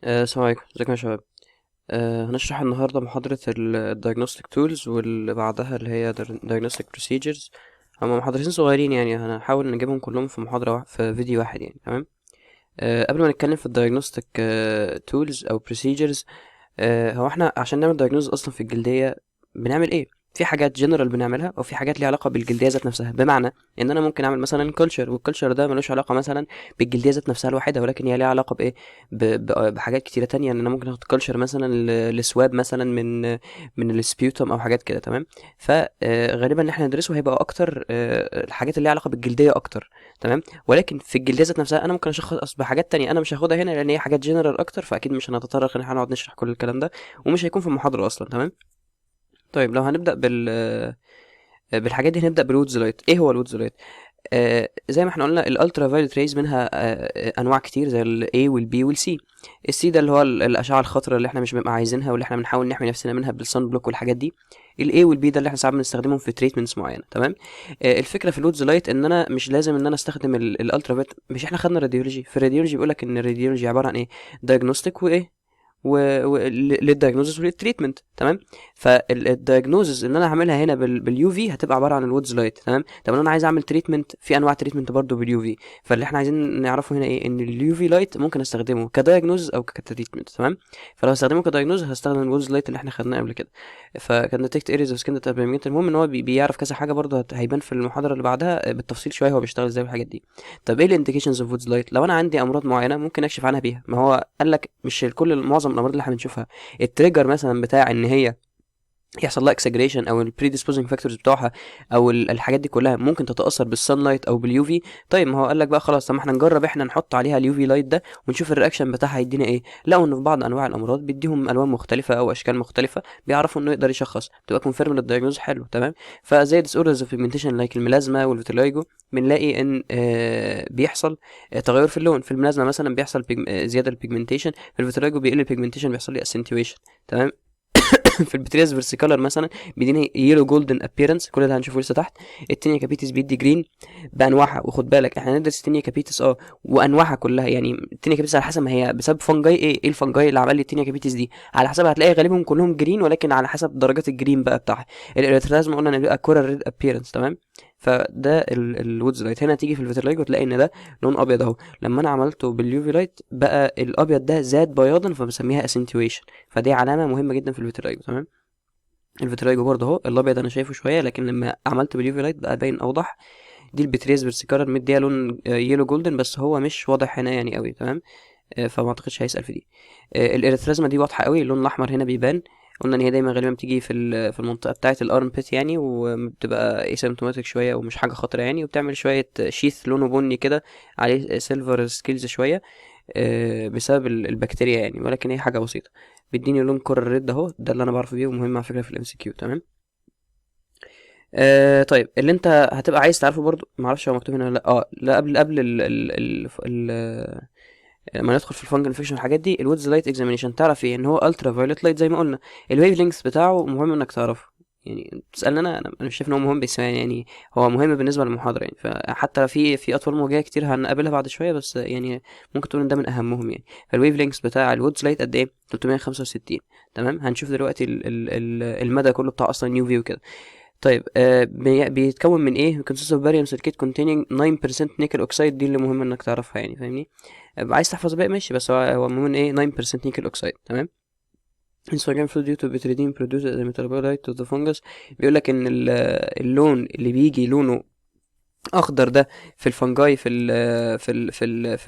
السلام عليكم، ازيكم يا شباب؟ هنشرح النهارده محاضرة ال Diagnostic Tools واللي بعدها اللي هي Diagnostic Procedures. هما محاضرتين صغيرين يعني، هنحاول نجيبهم كلهم في محاضرة واحدة، في فيديو واحد يعني. تمام. قبل ما نتكلم في ال Diagnostic Tools أو Procedures، هو احنا عشان نعمل diagnosis أصلا في الجلدية بنعمل ايه؟ في حاجات جنرال بنعملها وفي حاجات ليها علاقة بالجلدية ذات نفسها، بمعنى ان انا ممكن اعمل مثلا culture، وال culture ده ملوش علاقة مثلا بالجلدية ذات نفسها لوحدها، ولكن هي ليها علاقة بايه؟ بحاجات كتيرة تانية. ان انا ممكن اخد culture مثلا ل swab مثلا من ال sputum او حاجات كده. تمام. فغالبا اللي احنا ندرسه هيبقى اكتر الحاجات اللي ليها علاقة بالجلدية اكتر. تمام. ولكن في الجلدية ذات نفسها انا ممكن اشخص بحاجات تانية انا مش هاخدها هنا لان هي حاجات جنرال اكتر، فاكيد مش هنتطرق ان احنا نقعد نشرح كل الكلام ده، ومش هيكون في المحاضرة اصلا. تمام. طيب لو هنبدأ بالحاجات دي، هنبدأ بال Wood's light. ايه هو ال Wood's light؟ زي ما احنا قلنا ال ultraviolet rays منها انواع كتير زي ال A وال B وال C. ال C ده اللي هو الاشعة الخطرة اللي احنا مش بنبقى عايزينها واللي احنا بنحاول نحمي نفسنا منها بال sun block والحاجات دي. ال A وال B ده اللي احنا ساعات بنستخدمهم في treatments معينة. تمام. الفكرة في ال Wood's light ان انا مش لازم ان انا استخدم ال ultraviolet. مش احنا خدنا radiology؟ في ال radiology بيقول لك ان ال radiology عبارة عن ايه؟ diagnostic وايه؟ لل diagnosis ولل treatment. تمام. فال diagnosis اللي انا هعملها هنا بال UV هتبقى عبارة عن ال Wood's light. تمام. طب انا عايز اعمل treatment، في انواع treatment برضو بال UV، فاللي احنا عايزين نعرفه هنا ايه؟ ان ال UV light ممكن استخدمه ك diagnosis او ك treatment. تمام. فلو هستخدمه ك diagnosis هستخدم ال Wood's light اللي احنا خدناه قبل كده، فكان detect areas of skin. المهم ان هو بيعرف كذا حاجة برضو، هيبان في المحاضرة اللي بعدها بالتفصيل شوية هو بيشتغل ازاي والحاجات دي. طب ايه ال indications of Wood's light؟ لو انا عندي امراض معينة ممكن اكشف عنها بيها. ما هو قال لك مش الكل، معظم الامراض اللي احنا بنشوفها ال trigger مثلا بتاع ان هي يحصل لها exaggeration او ال predisposing factors بتوعها او الحاجات دي كلها ممكن تتاثر بال sunlight او بال UV. طيب ما هو قال لك بقى خلاص، طب ما احنا نجرب احنا نحط عليها ال UV light ده ونشوف ال reaction بتاعها هيدينا ايه. لقوا ان في بعض انواع الامراض بيديهم الوان مختلفة او اشكال مختلفة، بيعرفوا انه يقدر يشخص، تبقى confirm لل diagnosis. حلو. تمام. فزي disorders of pigmentation like ال melasma وال vitiligo، بنلاقي ان بيحصل تغير في اللون. في ال melasma مثلا بيحصل زيادة ال pigmentation، في ال vitiligo بيقل ال pigmentation، بيحصل لي accentuation. تمام. في ال pityriasis versicolor مثلا بيديني yellow golden appearance، كل ده هنشوفه لسه تحت. ال tinea capitis بيدي green بانواعها، وخد بالك احنا هندرس ال tinea capitis وانواعها كلها. يعني ال tinea capitis على حسب ما هي بسبب fungi ايه، ايه ال fungi اللي عمل لي ال tinea capitis دي، على حسب هتلاقي غالبهم كلهم green، ولكن على حسب درجات ال green بقى بتاعها. ال erythrasma قلنا ان بيبقى coral red appearance. تمام. فده ال Wood's light. هنا تيجي في ال vitiligo تلاقي ان ده لون ابيض اهو، لما انا عملته بال UV light بقى الابيض ده زاد بياضا، فبسميها accentuation، فدي علامة مهمة جدا في ال vitiligo. تمام. ال vitiligo برضه اهو الابيض انا شايفه شوية، لكن لما عملته بال UV light بقى باين اوضح. دي ال pityriasis versicolor مديها لون yellow golden، بس هو مش واضح هنا يعني قوي. تمام. فما اعتقدش هيسال في دي. ال erythrasma دي واضحة قوي، اللون الاحمر هنا بيبان. قلنا ان هي دايما غالبا بتيجي في المنطقة بتاعه ال armpit يعني، وبتبقى asymptomatic شوية ومش حاجة خطره يعني، وبتعمل شوية sheath لونه بني كده عليه silver scales شوية، بسبب البكتيريا يعني، ولكن هي حاجة بسيطة. بيديني لون coral red اهو، ده اللي انا بعرف بيه ومهم على فكرة في ال MCQ. تمام. طيب اللي انت هتبقى عايز تعرفه برضو، معرفش هو مكتوب هنا ولا لا، لا قبل ال ال ال ال ما ندخل في ال fungal infection والحاجات دي، ال Wood's light examination تعرف ايه؟ ان هو ultraviolet light زي ما قلنا. ال wavelength بتاعه مهم انك تعرفه، يعني تسالني انا مش شايف ان هو مهم، بس يعني هو مهم بالنسبة للمحاضره يعني. فحتى في اطوال موجيه كتير هنقابلها بعد شوية، بس يعني ممكن تقول ان ده من اهمهم يعني. فال wavelength بتاع ال Wood's light قد ايه؟ 365. تمام. هنشوف دلوقتي المدى كله بتاع اصلا UV وكده. طيب بيتكون من ايه؟ consists of barium silicate containing 9% nickel oxide، دي اللي مهم انك تعرفها يعني، فاهمني؟ عايز تحفظ باقي ماشي، بس هو المهم ان ايه 9% nickel oxide. تمام. Instagram fluid due to pyridine produced as a metabolite to the fungus. بيقول لك ان اللون اللي بيجي لونه اخضر ده في ال fungi في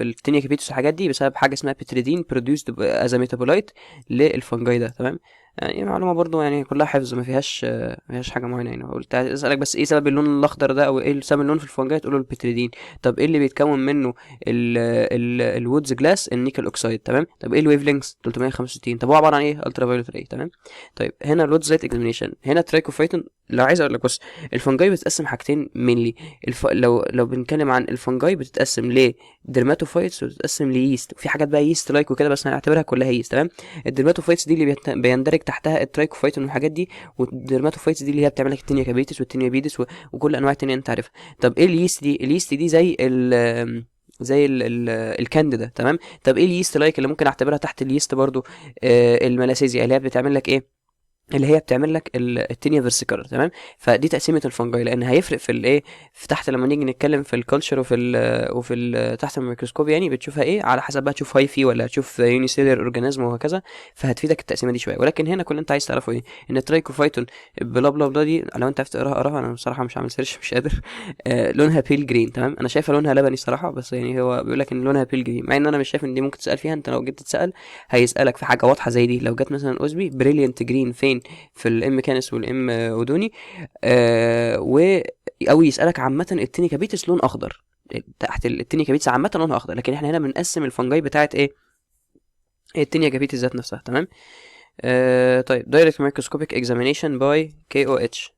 ال tinea capitis والحاجات دي بسبب حاجة اسمها piericidin produced as metabolite لل fungi ده. تمام. يعني معلومة برضو يعني كلها حفظ، ما فيهاش حاجة معينة يعني. قلت عايز اسالك بس ايه سبب اللون الاخضر ده، او ايه سبب اللون في ال fungi، تقوله ال piericidin. طب ايه اللي بيتكون منه ال Wood's glass؟ ال nickel oxide. تمام. طب ايه ال wavelength؟ 365. طب هو عبارة عن ايه؟ ultraviolet ray. تمام. طيب هنا ال Wood's light examination، هنا Trichophyton. لو عايز اقول لك بص، ال fungi بتتقسم حاجتين mainly. لو بنتكلم عن ال fungi بتتقسم ل dermatophytes وبتتقسم ل yeast، وفي حاجات بقى yeast like وكده، بس هنعتبرها كلها yeast. تمام. ال dermatophytes دي اللي بيندرج تحتها ال Trichophyton والحاجات دي، وال dermatophytes دي اللي هي بتعمل لك ال tinea capitis وال tinea pedis وكل انواع ال tinea انت عارفها. طب ايه ال yeast دي؟ ال yeast دي زي زي ال ال الكانديدا، تمام. طب ايه ال yeast like اللي ممكن اعتبرها تحت ال yeast برضو؟ ال Malassezia اللي هي بتعمل لك ايه؟ اللي هي بتعمل لك ال tinea versicolor، تمام. فدي تقسيمه ال fungi، لان هيفرق في الايه، في تحت لما نيجي نتكلم في ال culture وفي ال تحت الميكروسكوب، يعني بتشوفها ايه على حسب بقى، تشوف hyphae ولا تشوف unicellular organism وهكذا، فهتفيدك التقسيمه دي شويه. ولكن هنا كل اللي انت عايز تعرفه ايه؟ ان ال Trichophyton blah blah blah دي لو انت عرفت تقراها اقراها، انا بصراحة مش عامل search مش قادر. لونها pale green، تمام. انا شايفها لونها لبني صراحه، بس يعني هو بيقول لك ان لونها pale green، مع ان انا مش شايف ان دي ممكن تسال فيها. انت لو جيت تسال هيسالك في حاجة واضحة زي دي. لو جت مثلا OSPE brilliant green فين؟ في ال M. canis وال M. audouinii، و او يسالك عامة ال tinea capitis لون اخضر، تحت ال tinea capitis عامة لونها اخضر، لكن احنا هنا بنقسم ال fungi بتاعت ايه؟ ال tinea capitis ذات نفسها، تمام. طيب direct microscopic examination by KOH.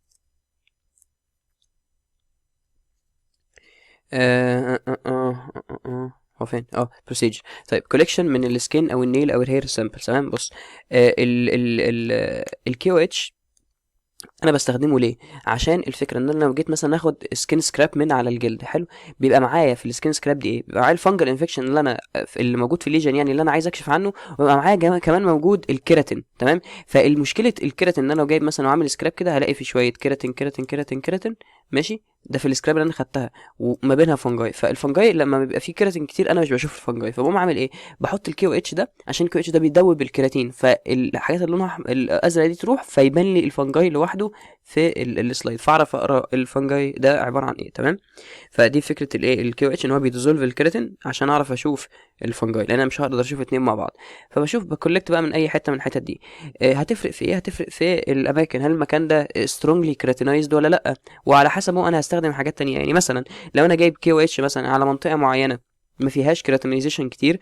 هو فين؟ procedure. طيب collection من ال skin او ال nail او ال hair sample، تمام. بص، ال KOH انا بستخدمه ليه؟ عشان الفكرة ان انا لو جيت مثلا اخد skin scrape من على الجلد، حلو، بيبقى معايا في ال skin scrape دي ايه؟ بيبقى معايا ال fungal infection اللي انا اللي موجود في ال lesion، يعني اللي انا عايز اكشف عنه، ويبقى معايا كمان موجود الكيراتين، تمام. فالمشكلة الكيراتين ان انا لو جايب مثلا وعامل scrape كده هلاقي في شوية كيراتين كيراتين كيراتين كيراتين، ماشي، ده في ال scrape اللي انا خدتها وما بينها fungi. فال fungi لما بيبقى فيه كيراتين كتير انا مش بشوف ال fungi، فبقوم عامل ايه؟ بحط ال KOH ده، عشان ال KOH ده بيدوب الكيراتين، فالحاجات اللي لونها الازرق دي تروح، فيبان لي ال fungi لوحده في ال slide، فاعرف اقرا ال fungi ده عبارة عن ايه، تمام. فدي فكرة الايه ال KOH، ان هو بي dissolve الكيراتين عشان اعرف اشوف ال fungi، لان انا مش هقدر اشوف اتنين مع بعض. فبشوف ب collect بقى من اي حتة من الحتت دي. هتفرق في ايه؟ هتفرق في الاماكن، هل المكان ده strongly keratinized ولا لا، وعلى حسبه انا هستخدم حاجات تانية. يعني مثلا لو انا جايب KOH مثلا على منطقة معينة ما فيهاش keratinization كتير،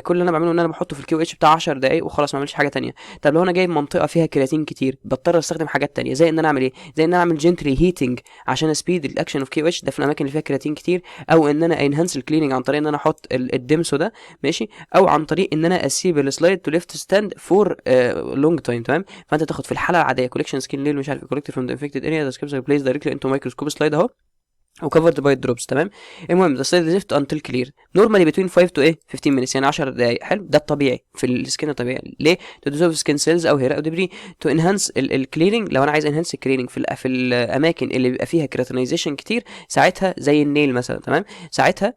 كل اللي انا بعمله ان انا بحطه في ال KOH بتاع 10 دقايق وخلاص، ما اعملش حاجة تانية. طب لو انا جايب منطقة فيها كيراتين كتير، بضطر استخدم حاجات تانية، زي ان انا اعمل ايه؟ زي ان انا اعمل gently heating عشان speed ال action of KOH ده في الاماكن اللي فيها كيراتين كتير، او ان انا enhance ال clearing عن طريق ان انا احط ال DMSO ده، ماشي، او عن طريق ان انا اسيب ال slide to left stand for long time، تمام. فانت تاخد في الحالة العادية collection skin nail مش عارف collect from the infected area the scrapes placed directly into microscope slide اهو، و covered by drops، تمام. المهم the slide left until clear normally between 5 to ايه 15 minutes، يعني 10 دقايق، حلو، ده الطبيعي في ال skin الطبيعي. ليه؟ to dissolve skin cells او hair او debris، to enhance ال clearing. لو انا عايز enhance ال clearing في الاماكن اللي بيبقى فيها keratinization كتير، ساعتها زي ال nail مثلا، تمام، ساعتها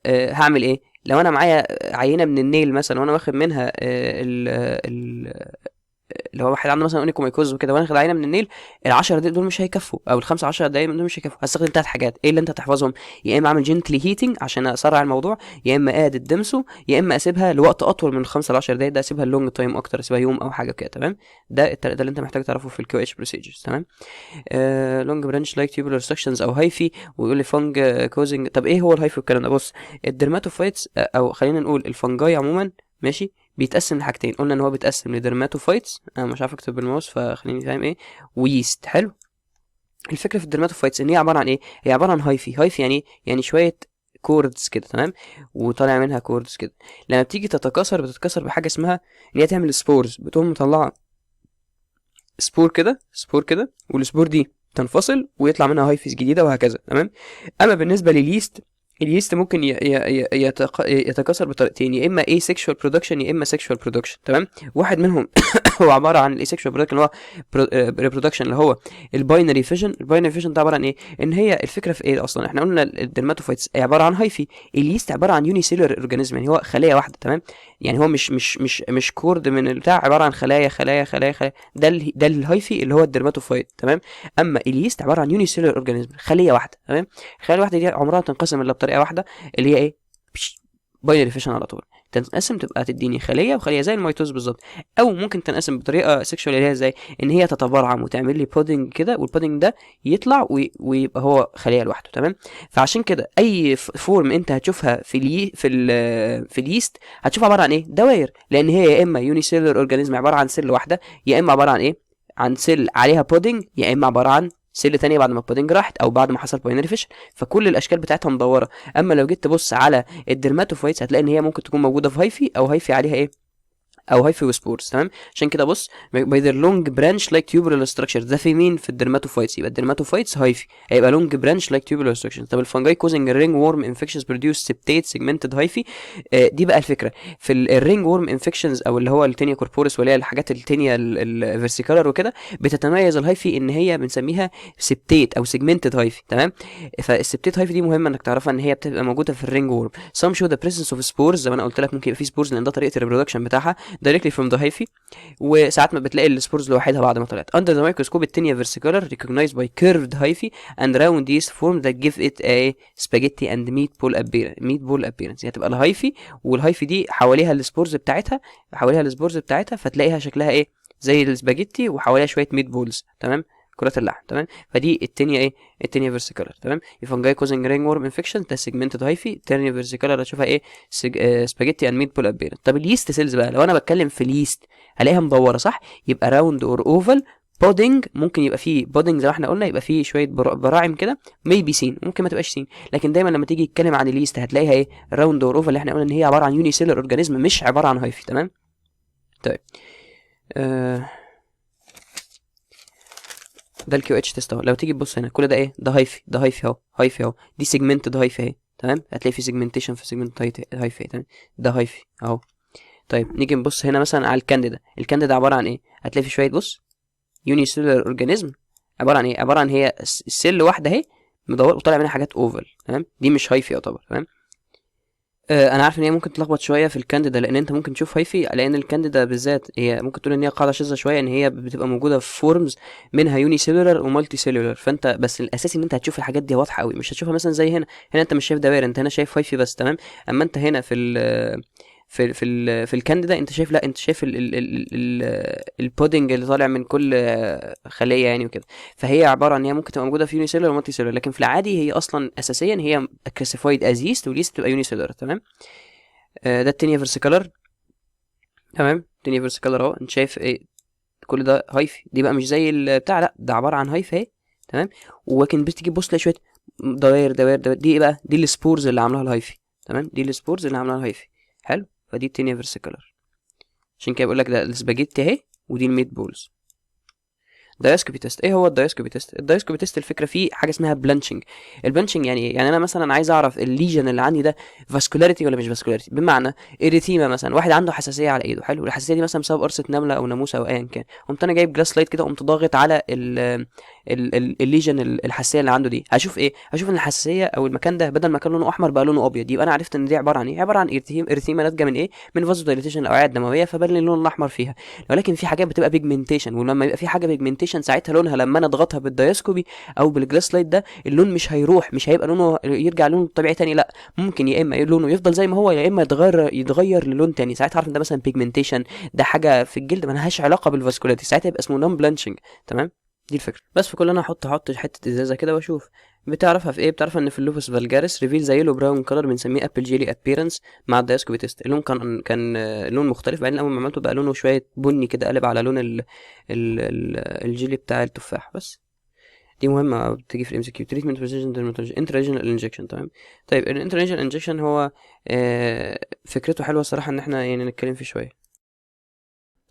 هعمل ايه؟ لو انا معايا عينه من ال nail مثلا وانا واخد منها اللي هو واحد عنده مثلا onychomycosis وكده، وانا واخد عينه من ال nail، ال10 دقايق دول مش هيكفوا، او الخمسة 10 دقايق دول مش هيكفوا. هستخدم 3 حاجات، ايه اللي انت تحفظهم؟ يا اما اعمل gently heating عشان اسرع الموضوع، يا اما add ال DMSO، يا اما اسيبها لوقت اطول من 5 ل 10 دقايق، ده اسيبها long time اكتر، اسيبها يوم او حاجة كده، تمام. ده التلاتة اللي انت محتاج تعرفه في ال KOH procedures، تمام. long branch like tubular structures او hyphae، ويقول لي fungi causing. طب ايه هو ال hyphae والكلام ده؟ بص، ال dermatophytes، او خلينا نقول ال fungi عموما، ماشي، بيتقسم لحاجتين. قلنا ان هو بيتقسم ل dermatophytes، انا مش عارف اكتب بالماوس فخليني فاهم ايه، و yeast، حلو. الفكرة في ال dermatophytes ان هي عبارة عن ايه؟ هي عبارة عن hyphae. hyphae يعني ايه؟ يعني شوية cords كده، تمام، وطالع منها cords كده. لما بتيجي تتكاثر بتتكاثر بحاجة اسمها ان هي تعمل spores، بتقوم مطلعه spore كده، spore كده، وال spore دي تنفصل ويطلع منها hyphaes جديدة وهكذا، تمام. اما بالنسبة لل yeast، ال yeast ممكن يتكاثر بطريقتين، يا اما asexual production يا اما sexual production، تمام. واحد منهم هو عبارة عن ال asexual production اللي هو reproduction اللي هو ال binary fission. ال binary fission ده عبارة عن ايه؟ ان هي الفكرة في ايه اصلا؟ احنا قلنا ال dermatophytes عبارة عن hyphae، ال yeast عبارة عن unicellular organism، يعني هو خليه واحدة، تمام. يعني هو مش cord من البتاع، عبارة عن خلايا خلايا خلايا خلايا، ده ال hyphae اللي هو ال dermatophyte، تمام. اما ال yeast عبارة عن unicellular organism، خليه واحدة، تمام. الخلية الواحدة دي عمرها تنقسم الا بطريقة واحدة اللي هي ايه؟ binary fission على طول، تنقسم تبقى تديني خليه وخليه زي ال mitosis بالظبط. او ممكن تنقسم بطريقة sexual اللي هي ازاي؟ ان هي تتبرعم وتعمل لي budding كده، وال budding ده يطلع ويبقى هو خليه لوحده، تمام. فعشان كده اي form انت هتشوفها في ال yeast هتشوفها عبارة عن ايه؟ دواير، لان هي يا اما unicellular organism عبارة عن cell واحدة، يا اما عبارة عن ايه؟ عن cell عليها budding، يا اما عبارة عن cell تانية بعد ما ال budding راحت او بعد ما حصل binary fission. فكل الاشكال بتاعتها مدورة. اما لو جيت تبص على ال dermatophytes هتلاقي ان هي ممكن تكون موجودة في hyphae، او hyphae عليها ايه؟ او hyphae و spores، تمام. عشان كده بص by their long branch like tubular structure. ده في مين؟ في ال dermatophytes. يبقى ال dermatophytes hyphae هيبقى long branch like tubular structure. طب ال fungi causing ال ringworm infections produce septate segmented hyphae. دي بقى الفكرة في ال ringworm infections، او اللي هو ال tinea corporis، واللي هي الحاجات ال tinea ال versicolor وكده، بتتميز ال hyphae ان هي بنسميها septate او segmented hyphae، تمام. فال septate hyphae دي مهمة انك تعرفها ان هي بتبقى موجودة في ال ringworm. some show the presence of spores، زي ما انا قلت لك ممكن يبقى في spores لان ده طريقه ال reproduction بتاعها directly from the hyphae، وساعات ما بتلاقي ال spores لوحدها بعد ما طلعت. under the microscope ال tinea versicolor recognized by curved hyphae and round yeast form that give it a spaghetti and meatball appearance. meatball appearance يعني تبقى ال hyphae، وال hyphae دي حواليها ال spores بتاعتها، حواليها ال spores بتاعتها، فتلاقيها شكلها ايه؟ زي السباجيتي وحواليها شوية meatballs، تمام، كرات اللحم، تمام. فدي ال tinea ايه؟ ال tinea versicolor، تمام. fungi causing ringworm infection ده segmented hyphae. tinea versicolor هتشوفها ايه؟ spaghetti and meatball appearance. طب ال yeast cells بقى، لو انا بتكلم في ال yeast هلاقيها مدوره، صح؟ يبقى round or oval budding، ممكن يبقى فيه budding زي ما احنا قلنا، يبقى فيه شوية براعم كده may be seen، ممكن ما تبقاش seen، لكن دايما لما تيجي تتكلم عن ال yeast هتلاقيها ايه؟ round or oval، اللي احنا قلنا ان هي عبارة عن unicellular organism مش عبارة عن hyphae، تمام. طيب ده ال KOH test اهو. لو تيجي تبص هنا كل ده ايه؟ ده hyphae، ده hyphae اهو، hyphae اهو، دي segmented hyphae اهي، تمام. هتلاقي في segmentation في segment hyphae، تمام. ده hyphae اهو. طيب نيجي نبص هنا مثلا على ال candida. ال candida عبارة عن ايه؟ هتلاقي في شويه، بص، unicellular organism عبارة عن ايه؟ عبارة عن هي cell واحدة اهي مدور وطالع منها حاجات oval، تمام. دي مش hyphae يعتبر، تمام. انا عارف ان هي ممكن تلخبط شوية في الكانديدا، لان انت ممكن تشوف hyphae، لان الكانديدا بالذات هي ممكن تقول ان هي قاعدة شاذة شويه، ان هي بتبقى موجودة في forms منها unicellular و multicellular. فانت بس الاساسي ان انت هتشوف الحاجات دي واضحة قوي، مش هتشوفها مثلا زي هنا. هنا انت مش شايف دوائر، انت هنا شايف hyphae بس، تمام. اما انت هنا في الكانديدا انت شايف، لا، انت شايف ال ال ال ال ال budding اللي طالع من كل خليه يعني وكده. فهي عبارة عن هي ممكن تبقى موجودة في unicellular و multicellular، لكن في العادي هي اصلا اساسيا هي classified as yeast، وال yeast تبقى unicellular، تمام. ده ال tinea versicolor، تمام. tinea versicolor اهو، انت شايف ايه؟ كل ده hyphae. دي بقى مش زي البتاع، لا، ده عبارة عن hyphae اهي، تمام. ولكن بتيجي تبص تلاقي شوية دوائر دوائر دوائر، دي ايه بقى؟ دي ال spores اللي عاملاها ال hyphae، تمام. دي ال spores اللي عاملاها ال hyphae، حلو. فدي ال tinea versicolor، عشان كده بيقول لك ده السباجيتي اهي ودي ال meatballs. diascopy test. ايه هو ال diascopy test؟ ال diascopy test الفكرة فيه حاجة اسمها blanching. ال blanching يعني ايه؟ يعني انا مثلا عايز اعرف ال lesion اللي عندي ده vascularity ولا مش vascularity. بمعنى erythema مثلا، واحد عنده حساسية على ايده، حلو، الحساسية دي مثلا بسبب قرصة نملة او ناموسه او ايا كان، قمت انا جايب glass slide كده، قمت ضاغط على ال lesion الحساسية اللي عنده دي، هشوف ايه؟ هشوف ان الحساسية او المكان ده بدل ما كان لونه احمر بقى لونه ابيض. يبقى انا عرفت ان دي عبارة عن ايه؟ عبارة عن erythema ناتجة من ايه؟ من vasodilatation الاوعية الدمويه، فبان اللون الاحمر فيها. ولكن في حاجات بتبقى pigmentation، ولما يبقى في حاجة pigmentation ساعتها لونها لما انا اضغطها بال diascopy او بال glass slide ده اللون مش هيروح، مش هيبقى لونه يرجع لونه الطبيعي تاني، لا، ممكن يا اما لونه يفضل زي ما هو يا اما يتغير للون تاني. ساعتها اعرف ان ده مثلا pigmentation، ده حاجة في الجلد ما لهاش علاقة بال vascularity، ساعتها يبقى اسمه non blanching، تمام. دي الفكرة بس. في كل انا احط حتة ازازة كده واشوف. بتعرفها في ايه؟ بتعرفها ان في ال lupus vulgaris reveal yellow brown color بنسميه apple jelly appearance مع ال diascopy test. اللون كان لون مختلف، بعدين اول ما عملته بقى لونه شوية بني كده، قلب على لون ال ال ال الجيلي بتاع التفاح بس. دي مهمة بتيجي في ال MCQ. treatment precision dermatology intralesional injection، تمام. طيب ال intralesional injection هو فكرته حلوة الصراحة ان احنا يعني نتكلم فيه شوية.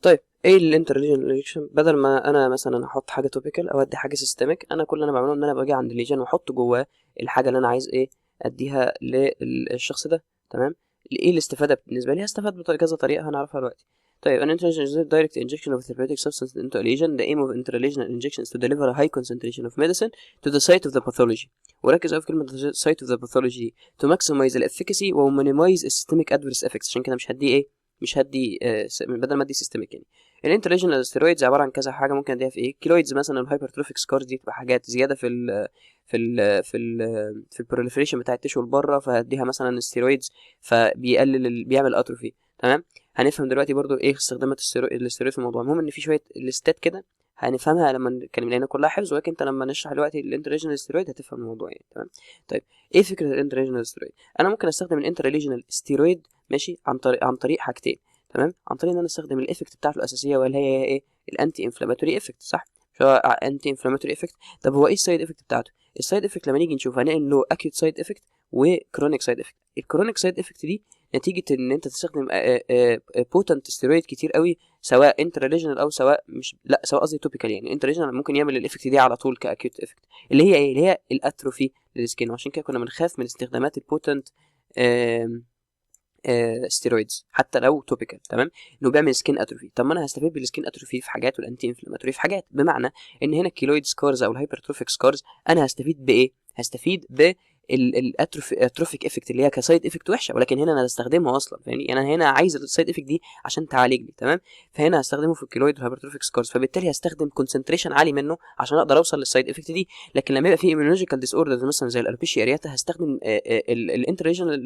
طيب ايه ال intralesional injection؟ بدل ما انا مثلا احط حاجة topical او ادي حاجة systemic، انا كل اللي انا بعمله ان انا باجي عند ال lesion واحط جواه الحاجة اللي انا عايز ايه اديها للشخص ده، تمام. ايه الاستفادة بالنسبة لي؟ هستفاد بكذا طريقه هنعرفها دلوقتي. طيب an intralesional direct injection of a therapeutic substance into a lesion. the aim of intralesional injection is to deliver a high concentration of medicine to the site of the pathology. وركز قوي في كلمة site of the pathology دي، to maximize the efficacy و minimize systemic adverse effects. عشان كده مش هدي ايه، مش هدي بدل ما ادي systemic يعني. ال intralesional steroids عبارة عن كذا حاجة ممكن اديها في ايه؟ keloids مثلا، ال hypertrophic scars، دي تبقى حاجات زيادة في ال proliferation بتاع ال tissue لبره، فهديها مثلا steroids فبيقلل بيعمل atrophy، تمام. هنفهم دلوقتي برضو ايه استخدامات الاسترويد في الموضوع. المهم ان في شوية ليستات كده هنفهمها لما نتكلم لان كلها حفظ، ولكن انت لما نشرح دلوقتي ال intralesional steroid هتفهم الموضوع يعني، تمام. طيب ايه فكرة ال intralesional steroid؟ انا ممكن استخدم ال intralesional steroid ماشي عن طريق حاجتين، تمام. عن طريق ان انا استخدم ال effect بتاعته الاساسية واللي هي ايه؟ ال anti-inflammatory effect، صح؟ مش هو anti-inflammatory effect؟ طب هو ايه ال side effect بتاعته؟ ال side effect لما نيجي نشوف هنلاقي انه acute side effect و chronic side effect. ال chronic side effect دي نتيجة ان انت تستخدم potent steroid كتير قوي، سواء intralesional او سواء مش، لا، سواء قصدي topical. يعني intralesional ممكن يعمل ال effect دي على طول ك acute effect، اللي هي ايه؟ اللي هي ال atrophy لل skin. وعشان كده كنا بنخاف من استخدامات ال potent steroids حتى لو topical، تمام؟ انه بيعمل skin atrophy. طب ما انا هستفيد بال skin atrophy في حاجات وال anti-inflammatory في حاجات، بمعنى ان هنا ال keloid scars او ال hypertrophic scars انا هستفيد بايه؟ هستفيد ب ال atrophic effect اللي هي ك side effect وحشه، ولكن هنا انا هستخدمها اصلا، فاهمني؟ يعني انا هنا عايز ال side effect دي عشان تعالج لي، تمام؟ فهنا هستخدمه في ال keloid وال hypertrophic scars، فبالتالي هستخدم concentration عالي منه عشان اقدر اوصل لل side effect دي. لكن لما يبقى في immunological disorders مثلا زي ال alopecia areata، هستخدم ال intralesional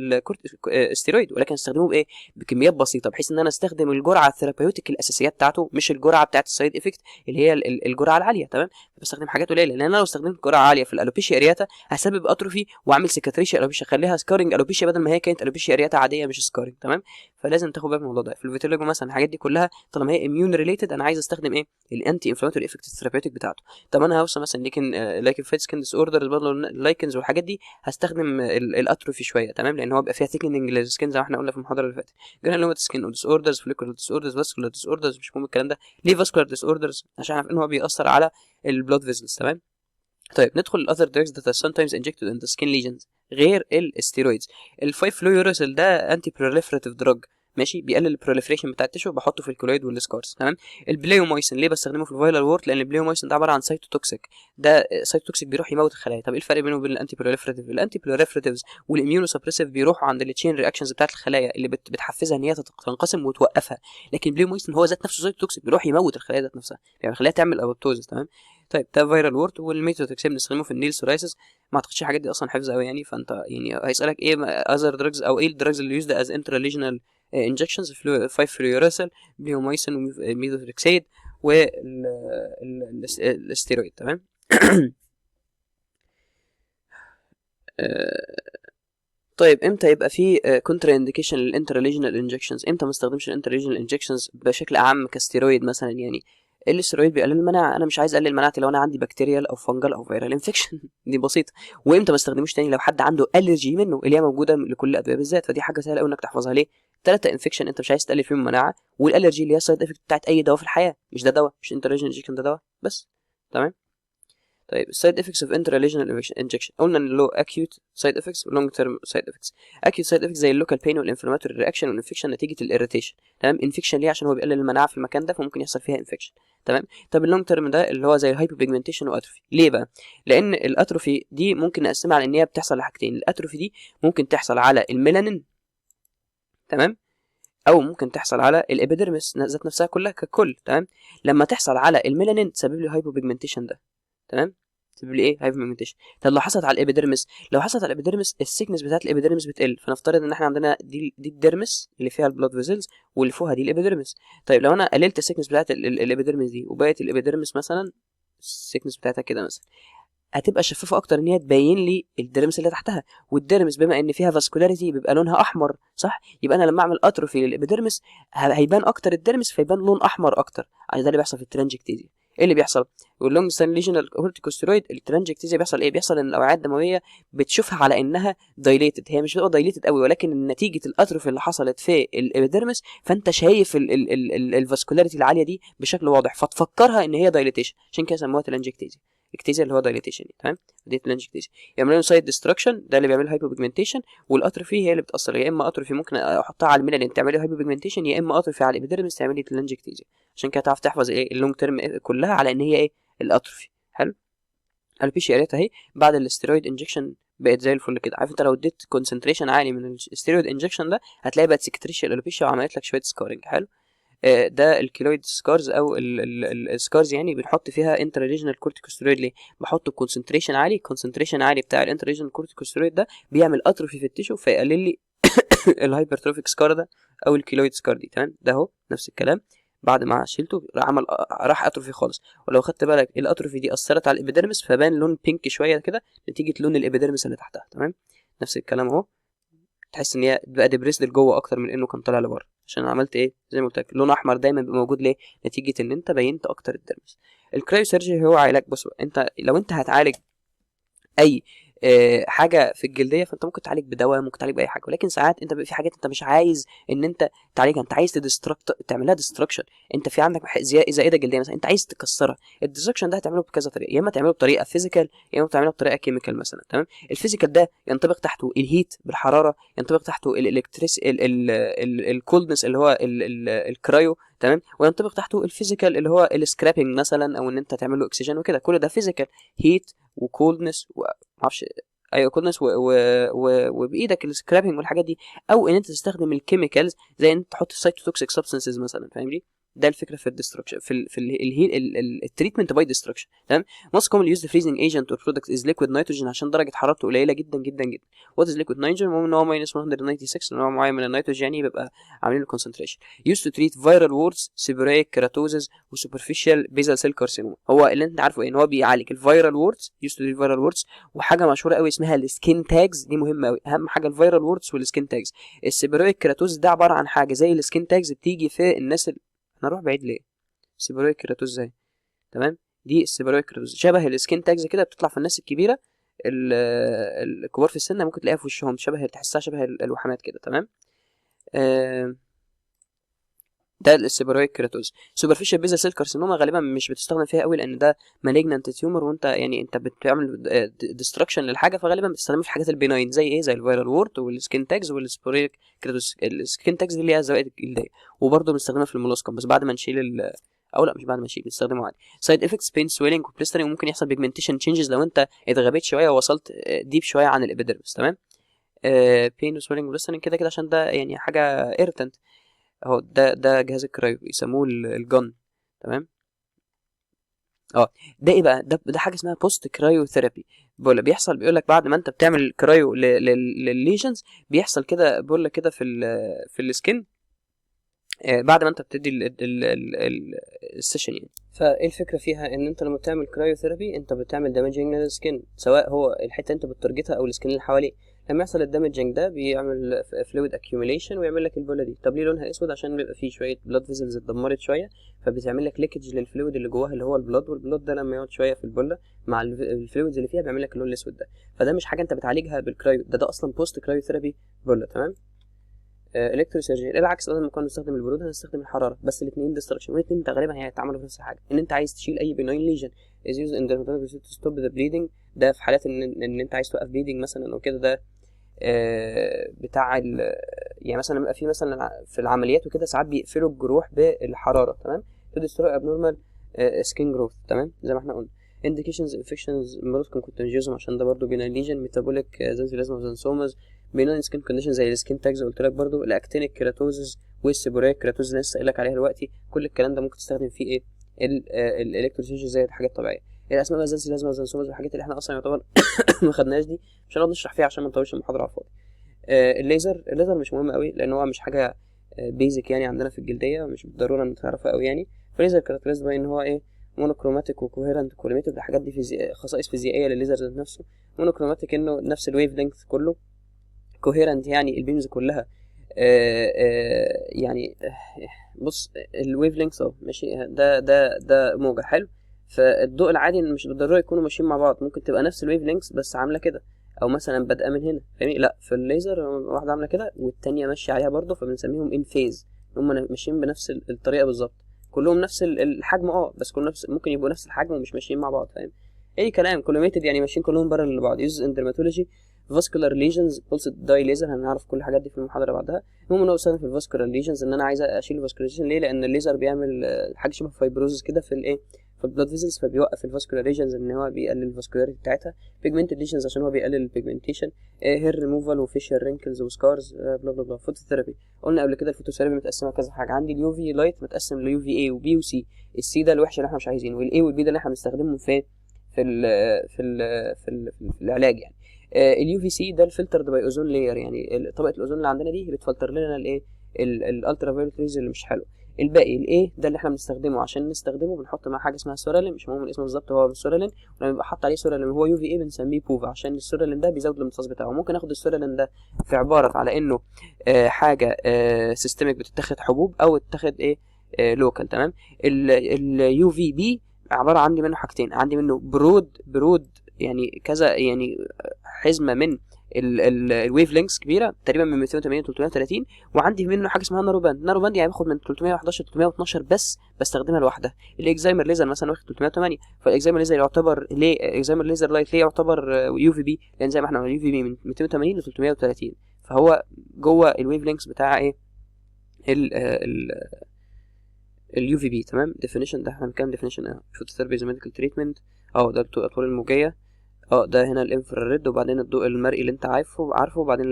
steroid، ولكن هستخدمه بايه؟ بكميات بسيطه، بحيث ان انا استخدم الجرعة ال therapeutic الاساسية بتاعته، مش الجرعة بتاعت ال side effect اللي هي الجرعة العاليه، تمام؟ بستخدم حاجات قليله، لان انا لو استخدمت جرعة عالية في ال alopecia areata هسبب atrophy واعمل cicatricial alopecia، اخليها scarring alopecia بدل ما هي كانت alopecia areata عادية مش scarring، تمام؟ فلازم تاخد بالك من الموضوع ده. في ال vitiligo مثلا، الحاجات دي كلها طالما هي immune related انا عايز استخدم ايه؟ ال anti-inflammatory effect ال therapeutic بتاعته. طب انا هوصل مثلا lichenified skin disorders برضه، ال lichens والحاجات دي، هستخدم ال atrophy شويه، تمام؟ لان هو بيبقى فيها thickening لل skin زي ما احنا قلنا في المحاضرة اللي فاتت. granulomatous skin disorders، follicular disorders، vascular disorders، مش مهم الكلام ده. ليه vascular disorders؟ عشان عارف ان هو بيأثر على ال blood vessels، تمام؟ طيب، ندخل ال other drugs that are sometimes injected in the skin lesions غير ال steroids. ال 5 فلويوراسيل ده anti-proliferative drug، ماشي؟ بيقلل ال proliferation بتاع ال tissue، بحطه في ال keloid وال scars، تمام؟ البليومايسين ليه بستخدمه في ال viral wart؟ لان البليومايسين ده عبارة عن cytotoxic، ده cytotoxic بيروح يموت الخلايا. طب ايه الفرق بينه وبين ال anti-proliferative؟ ال anti-proliferatives وال immunosuppressive بيروحوا عند ال chain reactions بتاعت الخلايا اللي بتحفزها ان هي تنقسم وتوقفها، لكن البليومايسين هو ذات نفسه cytotoxic، بيروح يموت الخلايا ذات نفسها، يعني الخلايا تعمل apoptosis، تمام؟ طيب، ده viral wart. والميتوتوكسين بنستخدمه في ال nail psoriasis. ما اعتقدش الحاجات دي اصلا حفظ قوي يعني، فانت يعني هيسالك ايه other drugs او ايه ال drugs اللي used as intralesional injections؟ 5 fluorouracil، bleomycin، و methotrexate، والستيرويد، تمام؟ طيب، امتى يبقى في contraindication لل intralesional injections؟ امتى ما استخدمش ال intralesional injections بشكل اعم كستيرويد مثلا؟ يعني الاسترويد بيقلل المناعه، انا مش عايز اقلل مناعتي لو انا عندي bacterial او fungal او viral infection، دي بسيطه. وامتى ما استخدموش تاني؟ لو حد عنده allergy منه، اللي هي موجودة لكل الادوية بالذات. فدي حاجة سهلة قوي انك تحفظها. ليه؟ ثلاثة infection انت مش عايز تقلل فيهم المناعه، وال allergy اللي هي side effect بتاعت اي دواء في الحياه، مش ده دواء؟ مش intralesional injection ده دواء بس، تمام؟ طيب، side effects of intralesional injection، قلنا ان له acute side effects و long term side effects. acute side effects زي ال local pain وال inflammatory reaction وال infection نتيجة ال irritation، تمام؟ infection ليه؟ عشان هو بيقلل المناعة في المكان ده، فممكن يحصل فيها infection، تمام؟ طب ال long term ده اللي هو زي ال hypopigmentation و atrophy، ليه بقى؟ لان ال atrophy دي ممكن نقسمها على ان هي بتحصل لحاجتين. ال atrophy دي ممكن تحصل على الميلانين، تمام؟ او ممكن تحصل على ال epidermis ذات نفسها كلها ككل، تمام؟ لما تحصل على الميلانين تسبب لي hypopigmentation ده، تمام؟ تسبب لي ايه؟ hypopigmentation. طب لو حصلت على ال epidermis؟ لو حصلت على ال epidermis، ال thickness بتاعت ال epidermis بتقل. فنفترض ان احنا عندنا دي ال dermis اللي فيها ال blood vessels، واللي فوقها دي ال epidermis. طيب، لو انا قللت ال thickness بتاعت ال epidermis دي، وبقت ال epidermis مثلا ال thickness بتاعتها كده مثلا، هتبقى شفافة اكتر ان هي تبين لي ال dermis اللي تحتها. وال dermis بما ان فيها vascularity بيبقى لونها احمر، صح؟ يبقى انا لما اعمل atrophy لل epidermis هيبان اكتر ال dermis، فيبان لون احمر اكتر. ده اللي بيحصل في ال telangiectasia. ايه اللي بيحصل؟ وال long lesional corticosteroid، ال telangiectasia، بيحصل ايه؟ بيحصل ان الاوعية الدموية بتشوفها على انها dilated. هي مش بتبقى dilated قوي، ولكن نتيجة ال atrophy اللي حصلت في ال epidermis، فانت شايف ال vascularity العالية دي بشكل واضح، فتفكرها ان هي dilatation. عشان كده سموها telangiectasia. ectasia اللي هو dilatation، تمام؟ دي telangiectasia. يعملوا melanocyte destruction، ده اللي بيعمل hypopigmentation، وال atrophy هي اللي بتاثر. يا اما atrophy ممكن احطها على الميلانين تعمل لي hypopigmentation، يا اما atrophy على ال epidermis تعمل لي telangiectasia. عشان كده تعرف تحفظ ايه؟ ال long term كلها على ان هي ايه؟ ال atrophy. حلو. alopecia areata اهي، بعد ال steroid injection بقت زي الفل كده. عارف انت لو اديت concentration عالي من ال steroid injection ده هتلاقي بقت cicatricial alopecia وعملت لك شوية scarring. حلو. ده ال keloid scars او ال scars، يعني بنحط فيها intralesional corticosteroid. ليه بحط concentration عالي؟ concentration عالي بتاع ال intralesional corticosteroid ده بيعمل atrophy في ال tissue، فيقلل لي ال hypertrophic scar ده او ال keloid scar دي، تمام؟ ده اهو نفس الكلام، بعد ما شيلته عمل راح atrophy خالص. ولو خدت بالك ال atrophy دي اثرت على ال epidermis، فبان لون pink شوية كده نتيجة لون ال epidermis اللي تحتها، تمام؟ نفس الكلام اهو، تحس ان هي بقى depressed لجوه اكتر من انه كان طالع لبره، عشان عملت ايه؟ زي ما قلت لك، لون احمر دايما بيبقى موجود. ليه؟ نتيجة ان انت بينت اكتر ال dermis. ال cryosurgery هو علاج. بص، انت لو انت هتعالج اي حاجة في الجلديه، فانت ممكن تعالج بدواء، ممكن تعالج باي حاجه. ولكن ساعات انت بيبقى في حاجات انت مش عايز ان انت تعالجها، انت عايز ت destruct، تعملها destruction. انت في عندك زائدة جلدية مثلا، انت عايز تكسرها. ال destruction ده هتعمله بكذا طريقه، يا اما تعمله بطريقة physical، يا اما تعمله بطريقة chemical مثلا، تمام. ال physical ده ينطبق تحته ال heat بالحراره، ينطبق تحته ال electric ال coldness اللي هو ال cryo، تمام. وينطبق تحته ال physical اللي هو ال scraping مثلا، او ان انت تعمل له excision وكده. كل ده physical، heat و coldness ومعرفش، ايوه coldness وبايدك ال scraping والحاجات دي، او ان انت تستخدم ال chemicals زي ان انت تحط cytotoxic substances مثلا، فاهمني؟ ده الفكرة في ال destruction في ال treatment by destruction، تمام. most commonly used freezing agent or product is liquid nitrogen عشان درجه حرارته قليله جدا جدا جدا. what is liquid nitrogen؟ المهم ان هو minus 196، نوع معين من النيتروجين يعني بيبقى عاملين له concentration. used to treat viral warts، seborrheic keratosis و superficial basal cell carcinoma. هو اللي انت عارفه ايه؟ ان هو بيعالج ال viral warts، used to treat viral warts، وحاجه مشهورة قوي اسمها ال skin tags، دي مهمة قوي. اهم حاجة ال viral warts وال skin tags. ال seborrheic keratosis ده عبارة عن حاجة زي ال skin tags بتيجي في الناس احنا نروح بعيد ليه؟ seborrheic keratosis ازاي؟ تمام، دي ال seborrheic keratosis شبه ال skin tags كده، بتطلع في الناس الكبيرة الكبار في السن، ممكن تلاقيها في وشهم، شبه تحسها شبه الوحمات كده، تمام. ده ال seborrheic keratosis. superficial basal cell carcinoma غالبا مش بتستخدم فيها قوي، لان ده malignant tumor، وانت يعني انت بتعمل destruction للحاجه، فغالبا بتستخدمها في الحاجات ال benign زي ايه؟ زي ال viral wart وال skin tags وال seborrheic keratosis. ال skin tags دي اللي هي زوائد الجلديه، وبرضه بنستخدمها في ال molluscum، بس بعد ما نشيل ال او لا مش بعد ما نشيل، بنستخدمه عادي. side effects pain، swelling و blistering، وممكن يحصل pigmentation changes لو انت اتغبيت شوية ووصلت deep شوية عن ال epidermis، تمام. pain و swelling و blistering كده كده عشان ده يعني حاجة irritant. اهو ده جهاز ال cryo بيسموه ال gun، تمام. ده ايه بقى ده؟ حاجة اسمها post cryotherapy bulla. بيحصل بيقول لك بعد ما انت بتعمل cryo للل lesions بيحصل كده bulla كده في ال skin، بعد ما انت بتدي ال session يعني. فايه الفكرة فيها؟ ان انت لما بتعمل cryotherapy انت بتعمل damaging لل skin، سواء هو الحتة انت بت target ها او ال skin اللي حواليه. لما يحصل ال damaging ده بيعمل fluid accumulation ويعمل لك ال bulla دي. طب ليه لونها اسود؟ عشان بيبقى فيه شوية blood vessels اتدمرت شويه، فبتعمل لك leakage لل fluid اللي جواها اللي هو ال blood، وال blood ده لما يقعد شوية في ال bulla مع ال fluids اللي فيها بيعمل لك اللون الاسود ده. فده مش حاجة انت بتعالجها بال cryo، ده اصلا post cryotherapy bulla، تمام. electrosurgery العكس، بدل ما كنا نستخدم البرودة هنستخدم الحراره، بس الاثنين destruction، والاثنين غالبا هيتعملوا في نفس الحاجه، ان انت عايز تشيل اي benign lesion. is used in dermatology to stop the bleeding. ده في حالات ان انت عايز توقف bleeding مثلا او كده. ده بتاع يعني مثلا بيبقى في مثلا في العمليات وكده ساعات بيقفلوا الجروح بالحراره، تمام. to destroy abnormal skin growth، تمام، زي ما احنا قلنا. indications infections، molluscum contagiosum عشان ده برضو benign lesion، metabolic xanthelasma، xanthomas، benign skin condition زي ال skin tags قلت لك، برضو ال actinic keratosis وال seborrheic keratosis اللي لسه قايل لك عليها دلوقتي. كل الكلام ده ممكن تستخدم فيه ايه؟ ال electrosurgery زي الحاجات الطبيعيه. الاسماء بقى xanthelasma، xanthomas والحاجات اللي احنا اصلا يعتبر ما خدناش دي مش هنقعد نشرح فيها عشان ما نطولش المحاضرة على الفاضي. الليزر مش مهم قوي لان هو مش حاجة basic يعني عندنا في الجلديه، مش بالضرورة ان تعرفها قوي يعني. فال laser characterized by ان هو ايه؟ monochromatic و coherent collimated. الحاجات دي خصائص فيزيائية للليزر ذات نفسه. monochromatic انه نفس ال wavelength كله، coherent يعني ال beams كلها يعني بص ال wavelength اهو ماشي، ده موجة حلو. فالضوء العادي مش بالضرورة يكونوا ماشيين مع بعض، ممكن تبقى نفس ال wavelength بس عامله كده، او مثلا بادئه من هنا، فاهمني؟ لا، في الليزر واحدة عامله كده والتانية ماشية عليها برضه، فبنسميهم in phase، هم ماشيين بنفس الطريقة بالظبط، كلهم نفس الحجم، بس كلهم نفس، ممكن يبقوا نفس الحجم ومش ماشيين مع بعض، فاهم؟ اي كلام. collimated يعني ماشيين كلهم parallel لبعض. used in dermatology، vascular lesions، pulsed dye laser، هنعرف كل الحاجات دي في المحاضرة بعدها. المهم ان هو بيستخدم في ال vascular lesions، ان انا عايز اشيل ال vascular lesion. ليه؟ لان الليزر بيعمل حاجة شبه fibrosis كده في الايه؟ في ال blood vessels، فبيوقف ال vascular lesions ان هو بيقلل ال vascularity بتاعتها. pigmented lesions عشان هو بيقلل البيجمنتيشن. هير ريموفال وفيشال رينكلز وسكارز، بلا بلا بلا. phototherapy قلنا قبل كده ال phototherapy متقسمه كذا حاجه. عندي ال UV light متقسم ل UVA و B و C. ال C ده الوحش اللي احنا مش عايزينه، وال A وال B ده اللي احنا بنستخدمهم في العلاج يعني. ال UVC ده ال filtered by ozone layer، يعني طبقه الاوزون اللي عندنا دي بتفلتر لنا الايه؟ ال ultraviolet rays اللي مش حلو. الباقي ال A ده اللي احنا بنستخدمه، عشان نستخدمه بنحط معاه حاجة اسمها psoralen، مش مهم الاسم بالظبط، هو psoralen. ولما يبقى حط عليه psoralen وهو UVA بنسميه PUVA، عشان ال psoralen ده بيزود الامتصاص بتاعه. ممكن اخد ال psoralen ده في عبارة على انه حاجة systemic بتتاخد حبوب او تتاخد ايه؟ local، تمام. ال UVB عبارة عندي منه حاجتين، عندي منه broad يعني كذا، يعني حزمه من ال wavelengths كبيرة تقريبا من 280 ل 330. وعندي منه حاجة اسمها narrow band. narrow band يعني باخد من 311 ل 312 بس، بستخدمها لوحدها. ال excimer laser مثلا واخد 308. فال excimer laser يعتبر ليه excimer laser light؟ ليه يعتبر UVB؟ لان زي ما احنا قلنا UVB من 280 ل 330، فهو جوه ال wavelengths بتاع ايه؟ ال UVB، تمام. definition ده احنا بنتكلم definition اه phototherapy medical treatment. اه ده الاطوال الموجيه. ده هنا ال infrared، وبعدين الضوء المرئي اللي انت عارفه، وبعدين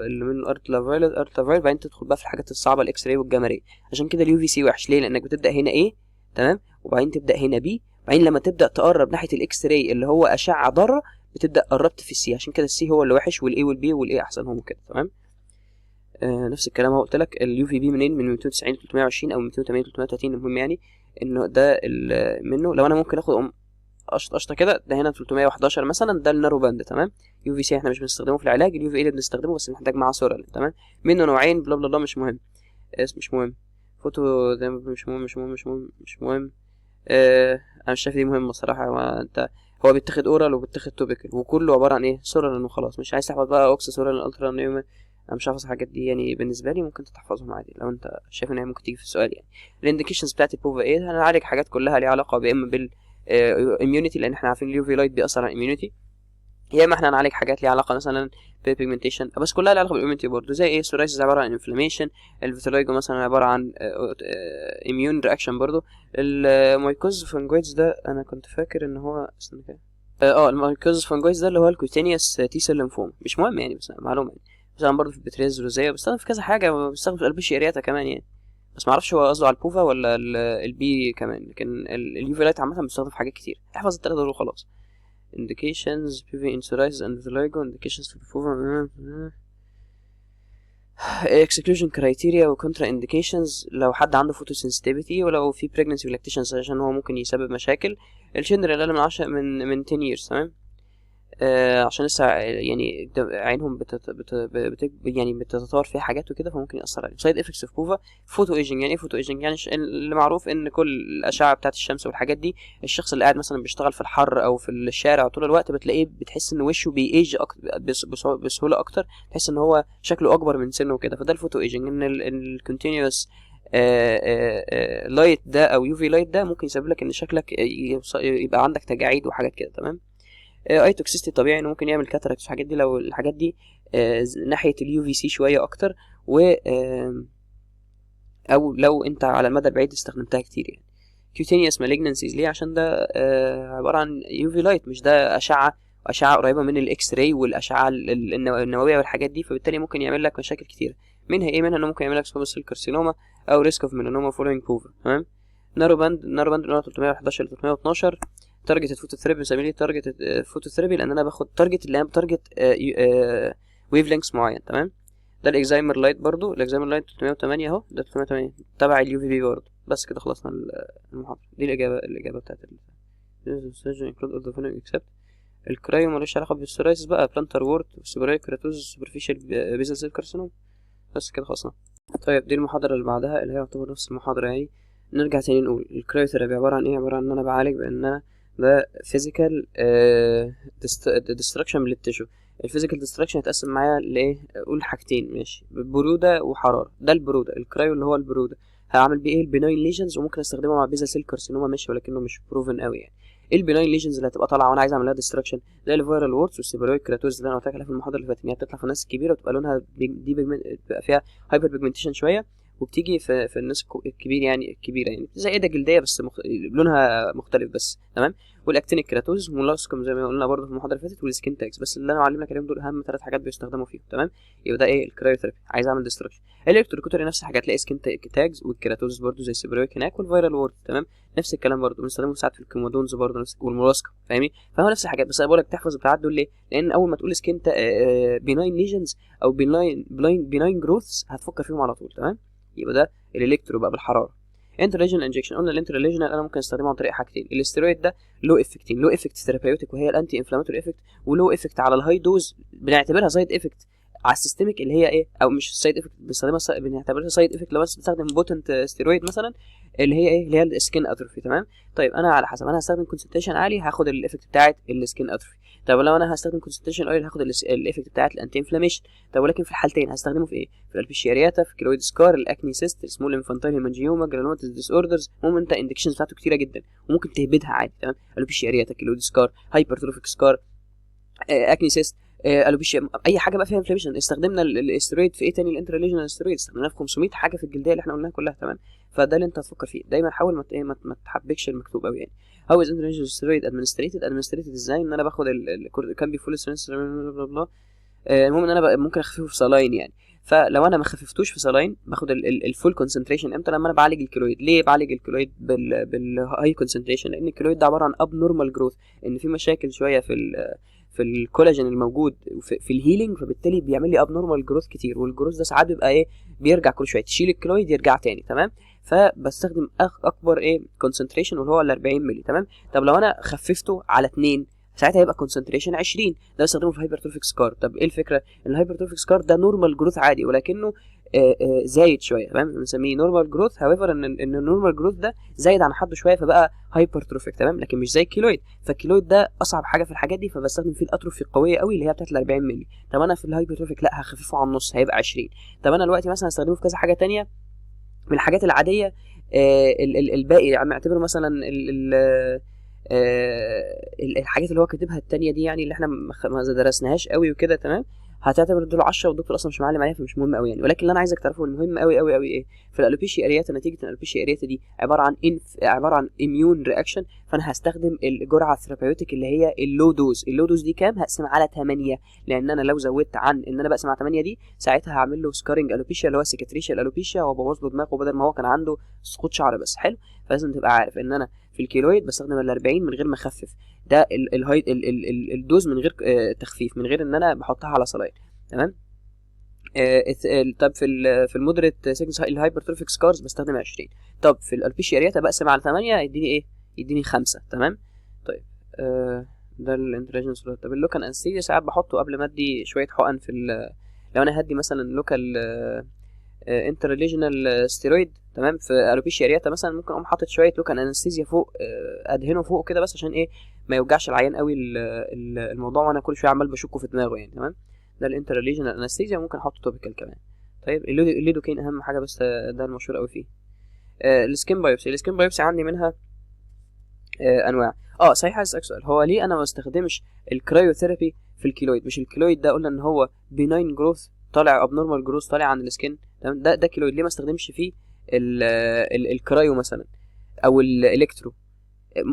اللي منه ultraviolet ultraviolet، بعدين تدخل بقى في الحاجات الصعبه، ال X-ray وال gamma ray. عشان كده ال UVC وحش. ليه؟ لانك بتبدا هنا A، تمام، وبعدين تبدا هنا B، بعدين لما تبدا تقرب ناحية ال X-ray اللي هو اشعه ضارة بتبدا قربت في ال C. عشان كده ال C هو اللي وحش، وال A وال B وال A احسنهم كده، تمام. نفس الكلام هو قلت لك ال UVB منين؟ من 290 ل 320 او من 280 ل 330. المهم يعني انه ده منه لو انا ممكن اخد قشطه قشطه كده، ده هنا 311 مثلا، ده ال narrow band، تمام. UVC احنا مش بنستخدمه في العلاج. ال UVA اللي بنستخدمه بس بنحتاج معاه psoralen، تمام. منه نوعين، blah blah blah، مش مهم، اسم مش مهم، فوتو ده مش مهم، مش مهم، مش مهم، مش مهم. انا مش شايف دي مهمة الصراحه. هو انت هو بيتاخد oral وبيتاخد topical وكله عبارة عن ايه؟ psoralen وخلاص. مش عايز تحفظ بقى oxypsoralen ultra neo، انا مش حافظ الحاجات دي يعني. بالنسبة لي ممكن تحفظهم عادي لو انت شايف ان هي ممكن تيجي في السؤال يعني. ال indications بتاعت ال PUVA ايه؟ هنعالج حاجات كلها ليها علاقة باما بال immunity، لان احنا عارفين ال UV light بيأثر على ال immunity، يا اما احنا هنعالج حاجات ليها علاقة مثلا بال pigmentation، بس كلها ليها علاقة بال immunity برضه، زي ايه؟ psoriasis عبارة عن inflammation، ال vitiligo مثلا عبارة عن immune reaction برضه. ال mycosis fungoides ده انا كنت فاكر ان هو، استنى كده، ال mycosis fungoides ده اللي هو ال cutaneous T cell lymphoma، مش مهم يعني بس معلومة يعني. بستخدم برضه في ال pityriasis rosea، بستخدم في كذا حاجه، بستخدم في ال alopecia areata كمان يعني، بس معرفش هو قصده على ال PUVA ولا ال B كمان. لكن ال UV light عامة بيستخدم في حاجات كتير. احفظ التلاتة دول وخلاص. indications PUVA in psoriasis and vitiligo، indications for PUVA، exclusion criteria و contra indications، لو حد عنده photosensitivity، ولو في pregnancy و lactation عشان هو ممكن يسبب مشاكل. ال children اقل من 10 من 10 years، تمام، عشان لسه يعني عينهم بتت بت بت يعني بتتطور فيها حاجات وكده، فممكن يأثر عليهم. side effects of PUVA، photo aging. يعني ايه photo aging؟ يعني اللي معروف ان كل الاشعة بتاعت الشمس والحاجات دي، الشخص اللي قاعد مثلا بيشتغل في الحر او في الشارع طول الوقت بتلاقيه بتحس ان وشه بي age بسهولة اكتر، تحس ان هو شكله اكبر من سنة وكده. فده ال photo aging، ان ال continuous light ده او UV light ده ممكن يسبب لك ان شكلك يبقى عندك تجاعيد وحاجات كده، تمام. eye toxicity طبيعي انه ممكن يعمل cataracts والحاجات دي لو الحاجات دي ناحية ال UVC شوية اكتر، و او لو انت على المدى البعيد استخدمتها كتير يعني. cutaneous malignancies ليه؟ عشان ده عبارة عن UV light، مش ده اشعه قريبه من ال X-ray والاشعه النووية والحاجات دي، فبالتالي ممكن يعمل لك مشاكل كتيره. منها ايه؟ منها انه ممكن يعمل لك squamous cell carcinoma او risk of melanoma following PUVA، تمام. narrow band، narrow band اللي هو 311 ل 312. targeted phototherapy، بنسميه targeted phototherapy؟ لان انا باخد target، اللي انا ب target wavelength معين، تمام. ده ال excimer light برضو، ال excimer light 308 اهو، ده 308 تبع ال UVB برضو. بس كده خلصنا المحاضرة دي. الاجابه بتاعت ال surgeon include all the following except. ال cryo ملوش علاقة بال psoriasis بقى، plantar wart، seborrheic keratosis، superficial basal cell carcinoma. بس كده خلصنا. طيب، دي المحاضرة اللي بعدها اللي هي يعتبر نفس المحاضرة يعني. نرجع تاني نقول ال cryotherapy عبارة عن ايه؟ عبارة عن ان انا بعالج بان انا ده physical destruction لل tissue. ال physical destruction هيتقسم معايا لايه؟ قول حاجتين، ماشي، برودة وحرارة. ده البرودة، ال cryo اللي هو البرودة، هعمل بيه ايه؟ ال benign lesions، وممكن استخدمه مع basal cell carcinoma، ماشي، ولكنه مش proven قوي يعني. ايه ال benign lesions اللي هتبقى طالعه وانا عايز اعمل لها destruction؟ زي ال viral warts وال seborrheic keratosis اللي انا قلت لك عليها في المحاضرة اللي فاتت، ان هي بتطلع في الناس الكبيرة وتبقى لونها دي بيبقى فيها hyperpigmentation شويه، وبتيجي في الناس الكبير يعني، الكبيرة يعني، زي ايه؟ ده جلدية بس لونها مختلف بس، تمام. وال actinic keratosis، molluscum زي ما قلنا برضه في المحاضرة اللي فاتت، وال skin tags. بس اللي انا معلم لك عليهم دول اهم ثلاث حاجات بيستخدموا فيهم، تمام. يبقى ده ايه؟ ال cryotherapy، عايز اعمل destruction. ال electrocautery نفس الحاجات، تلاقي skin tags وال keratosis برضه زي ال seborrheic هناك، وال viral wart، تمام. نفس الكلام برضه بنستخدمه ساعات في ال comedones برضه نفس، وال molluscum، فاهمني؟ فهو نفس الحاجات. بس انا بقول لك تحفظ بتاعات دول ليه؟ لان اول ما تقول skin benign lesions او benign growths هتفكر فيهم على طول، تمام. يبقى ده ال electro بقى بالحراره. intralesional injection، قلنا ال intralesional انا ممكن استخدمه عن طريق حاجتين. الاسترويد ده له effect ين، له effect therapeutic وهي ال anti-inflammatory effect، وله effect على ال high dose بنعتبرها side effect على ال systemic اللي هي ايه؟ او مش side effect، بنستخدمها بنعتبرها side effect لو بس بستخدم potent steroid مثلا، اللي هي ايه؟ اللي هي ال skin atrophy، تمام. طيب، انا على حسب، انا هستخدم concentration عالي هاخد ال effect بتاعت ال skin atrophy. طب لو انا هستخدم concentration قليل هاخد ال effect بتاعت ال anti-inflammation. طب ولكن في الحالتين هستخدمه في ايه؟ في ال alopecia areata، في keloid scar، ال acne cyst، small infantile hemangioma، granulomatous disorders. المهم انت indications بتاعته كتيرة جدا وممكن تهبدها عادي، تمام. alopecia areata، keloid scar، hypertrophic scar، acne cyst، alopecia، اي حاجة بقى فيها inflammation. استخدمنا الاسترويد في ايه تاني؟ ال intralesional steroid استخدمناه في 500 حاجة في الجلدية اللي احنا قلناها كلها، تمام. فده اللي انت هتفكر فيه دايما، حاول ما تحبكش المكتوب قوي يعني. how is intralesional steroid administrated؟ administrated ازاي؟ ان انا باخد can be full blah blah. المهم ان انا بقى ممكن اخففه في saline يعني. فلو انا ما خففتوش في saline باخد ال full concentration امتى؟ لما انا بعالج ال keloid. ليه بعالج ال keloid بال high concentration؟ لان ال keloid ده عبارة عن abnormal growth، ان في مشاكل شوية في الكولاجين الموجود في ال healing، فبالتالي بيعمل لي abnormal growth كتير، وال growth ده ساعات بيبقى ايه؟ بيرجع كل شويه، تشيل ال keloid يرجع تاني، تمام. فبستخدم اكبر ايه؟ concentration، واللي هو ال 40 مللي، تمام. طب لو انا خففته على 2 ساعتها هيبقى concentration 20. ده بستخدمه في hypertrophic scar. طب ايه الفكره؟ ان ال hypertrophic scar ده normal growth عادي، ولكنه زايد شويه، تمام. بنسميه normal growth، however ان ال normal growth ده زايد عن حده شوية فبقى hypertrophic، تمام. لكن مش زي ال keloid. فال keloid ده اصعب حاجة في الحاجات دي، فبستخدم فيه ال atrophy القوية قوي اللي هي بتاعت ال 40 مللي. طب انا في ال hypertrophic لا، هخففه على النص، هيبقى 20. طب انا دلوقتي مثلا هستخدمه في كذا حاجة تانية من الحاجات العاديه، الباقي يعني اعتبره مثلا ال ال الحاجات اللي هو كاتبها التانية دي يعني اللي احنا ما درسناهاش قوي وكده، تمام. هتعتبر دول 10 والدكتور اصلا مش معلم عليها، فمش مهم قوي يعني. ولكن اللي انا عايزك تعرفه المهم قوي قوي قوي ايه؟ في ال alopecia areata، نتيجة ال alopecia areata دي عبارة عن immune reaction، فانا هستخدم الجرعة ال therapeutic اللي هي ال low dose. ال low dose دي كام؟ هقسم على 8، لان انا لو زودت عن ان انا بقسم على 8 دي ساعتها هعمل له scarring alopecia اللي هو cicatricial alopecia، وابوظ له دماغه بدل ما هو كان عنده سقوط شعر بس. حلو. فلازم تبقى عارف ان انا في ال keloid بستخدم ال 40 من غير ما اخفف، ده ال high ال dose من غير تخفيف، من غير ان انا بحطها على saline، تمام. طب في ال moderate thickness ال hypertrophic scars بستخدم 20. طب في ال alopecia areata بقسم على 8 يديني ايه؟ يديني 5، تمام. طيب ده ال intralesional. طب ال local anesthesia ساعات بحطه قبل ما ادي شوية حقن لو انا هدي مثلا local intralesional steroid، تمام، في alopecia areata مثلا ممكن اقوم حاطط شوية local anesthesia فوق، ادهنه فوق كده بس عشان ايه؟ ما يوجعش العيان قوي الموضوع وانا كل شوية عمال بشكه في دماغه يعني، تمام. ده ال intralesional anesthesia، ممكن احطه topical كمان. طيب الليدوكين اهم حاجة بس ده المشهور قوي فيه. ال skin biopsy، ال skin biopsy عندي منها انواع. صحيح، عايز اسالك سؤال، هو ليه انا ما بستخدمش ال cryotherapy في ال keloid؟ مش ال keloid ده قلنا ان هو benign growth طالع abnormal growth طالع عن ال skin، تمام؟ ده keloid، ليه ما استخدمش فيه ال cryo مثلا او ال electro؟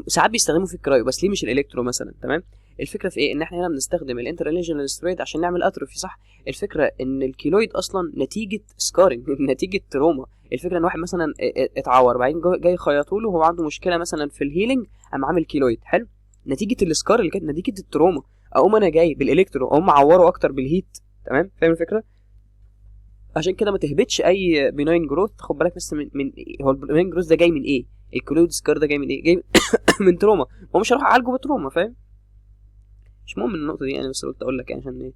ساعات بيستخدموا في ال cryo، بس ليه مش ال electro مثلا؟ تمام. الفكرة في ايه؟ ان احنا هنا بنستخدم ال intralesional steroid عشان نعمل atrophy، صح؟ الفكرة ان ال keloid اصلا نتيجة scarring، نتيجة trauma. الفكرة ان واحد مثلا اتعور، بعدين جاي يخيطوا له وهو عنده مشكلة مثلا في ال healing، قام عامل keloid. حلو. نتيجة ال scar اللي كانت نتيجة ال trauma، اقوم انا جاي بال electro اقوم معوره اكتر بال heat، تمام؟ فاهم الفكره؟ عشان كده ما تهبطش اي benign growth، خد بالك بس من هو ال benign growth ده جاي من ايه؟ ال keloid scar ده جاي من ايه؟ جاي من trauma. هو مش هروح اعالجه ب trauma، فاهم؟ مش مهم النقطة دي يعني، بس قلت اقول لك يعني عشان ايه؟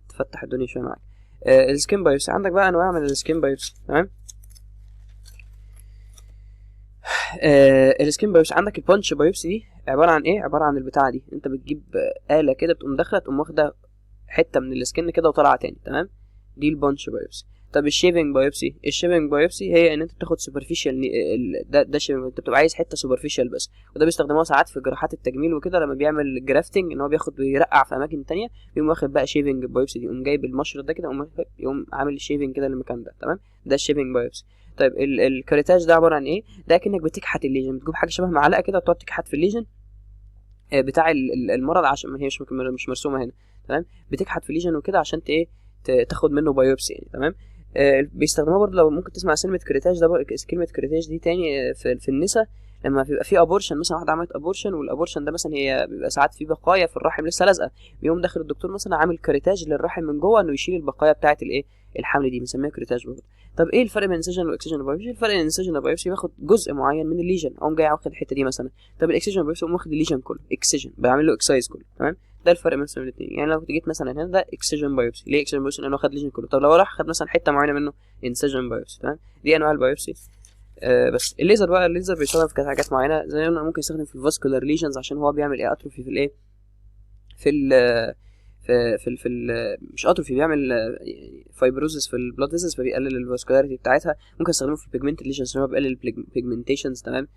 تفتح الدنيا شوية معاك. ال skin biopsy، عندك بقى انواع من ال skin biopsy، تمام. ال skin biopsy عندك ال punch biopsy، دي عبارة عن ايه؟ عبارة عن البتاعه دي، انت بتجيب آلة كده بتقوم داخله تقوم واخده حتة من ال skin كده وطالعه تاني، تمام. دي ال punch biopsy. طب ال shaving biopsy، ال shaving biopsy هي ان انت بتاخد superficial، ده shaving، انت بتبقى عايز حتة superficial بس، وده بيستخدموها ساعات في جراحات التجميل وكده لما بيعمل grafting، ان هو بياخد بيرقع في اماكن تانية، بيقوم واخد بقى shaving biopsy دي، يقوم جايب المشرط ده كده يقوم عامل shaving كده للمكان ده، تمام. ده ال shaving biopsy. طيب ال curettage ده عبارة عن ايه؟ ده كانك بتكحت ال lesion، بتجيب حاجة شبه معلقه كده وتقعد تكحت في ال lesion بتاع المرض، عشان ما هي مش مرسومه هنا، تمام. بتكحت في ال lesion وكده عشان ايه؟ تاخد منه biopsy يعني، تمام. بيستخدموها برضه، لو ممكن تسمع كلمة curettage ده كلمة curettage دي تاني، في النساء لما بيبقى في abortion مثلا، واحدة عملت abortion، وال abortion ده مثلا هي بيبقى ساعات في بقايا في الرحم لسه لازقه، بيقوم داخل الدكتور مثلا عامل curettage للرحم من جوه انه يشيل البقايا بتاعه الايه؟ الحمل دي، بنسميها curettage برضه. طب ايه الفرق بين incision و excision biopsy؟ الفرق ان incision biopsy باخد جزء معين من ال lesion، اقوم جاي واخد الحتة دي مثلا. طب ال excision biopsy اقوم واخد ال lesion كله، excision، بعمل له excise كله، تمام. ده الفرق مثلا بين الاثنين. يعني لو جيت مثلا هنا ده excision biopsy، ليه excision biopsy؟ لانه خد lesion كله. طب لو راح خد مثلا حتة معينة منه، incision biopsy، تمام. دي انواع ال biopsy. بس الليزر بقى، الليزر بيشتغل في كذا حاجات معينه، زي ما ممكن يستخدم في ال vascular lesions عشان هو بيعمل ايه؟ atrophy في الايه؟ في ال في في ال في ال مش atrophy، بيعمل fibrosis في ال blood vessels، فبيقلل ال vascularity بتاعتها. ممكن استخدمه في ال pigment lesions، هو بيقلل ال pigmentations، تمام.